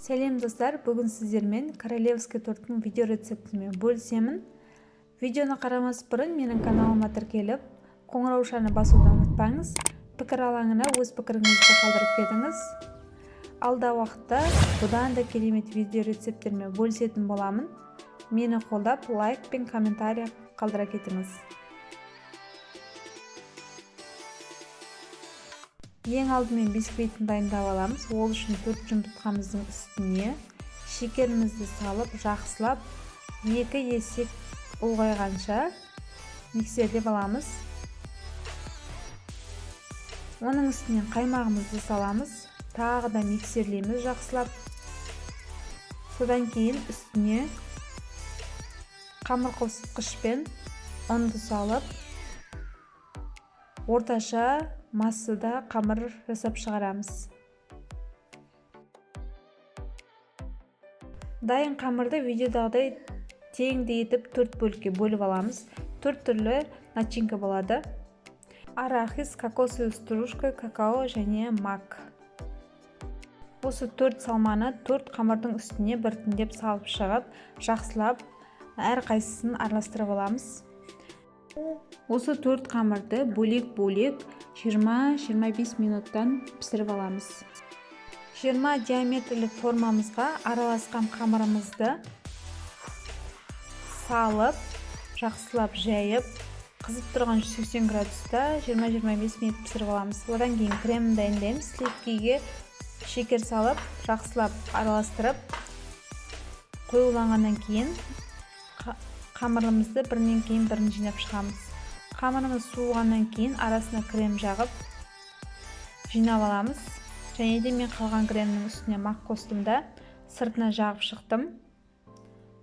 Сәлем, достар! Бүгін сіздермен королевский торттың видео рецептімен бөлісемін. Видеоны қарамас бұрын менің каналыма тіркеліп, қоңыраушаны басуды ұмытпаңыз. Пікір алаңына өз пікіріңізді қалдырып кетіңіз. Алда уақытта бұдан да керемет видео рецепттермен бөлісетін боламын. Мені қолдап, лайк пен комментарий қалдыра кетіңіз. Ең алдымен бисквитін дайындап аламыз. Ол үшін 4 жұмыртқамыздың үстіне шекерімізді салып, жақсылап 2 есе ұлғайғанша миксерлеп аламыз. Оның үстіне қаймағымызды саламыз, тағы да миксерлейміз жақсылап. Содан кейін үстіне қамыр қосқышпен ұнды салып, орташа массада қамыр жасап шығарамыз. Дайын қамырды видеодағыдай теңдей етіп 4 бөлікке бөліп аламыз. 4 түрлі начинка болады: арахис, кокосовый стружка, какао және мак. Осы 4 салманы 4 қамырдың үстіне біртіндеп салып шығып, жақсылап әрқайсысын араластырып аламыз. Осы 4 қамырды бөлек-бөлек 20-25 минуттан пісіріп аламыз. 20 диаметрлік формамызға араласқан қамырымызды салып, жақсылап жайып, қызып тұрған 180 градуста 20-25 минут пісіріп аламыз. Одан кейін кремін дайындаймыз. Сливкиге шекер салып, жақсылап араластырып, қоюланғаннан кейін қамырымызды бірінен кейін бірін жинап шығамыз. Қамырымыз суығаннан кейін арасына крем жағып, жинап аламыз. Және де мен қалған кремнің үстіне мак қостым да, сыртына жағып шықтым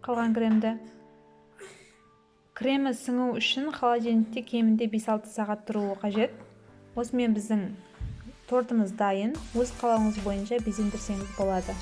қалған кремді. Кремі сіңу үшін холодильникте кемінде 5-6 сағат тұруы қажет. Осымен біздің тортымыз дайын. Өз қалауыңыз бойынша безендірсеңіз болады.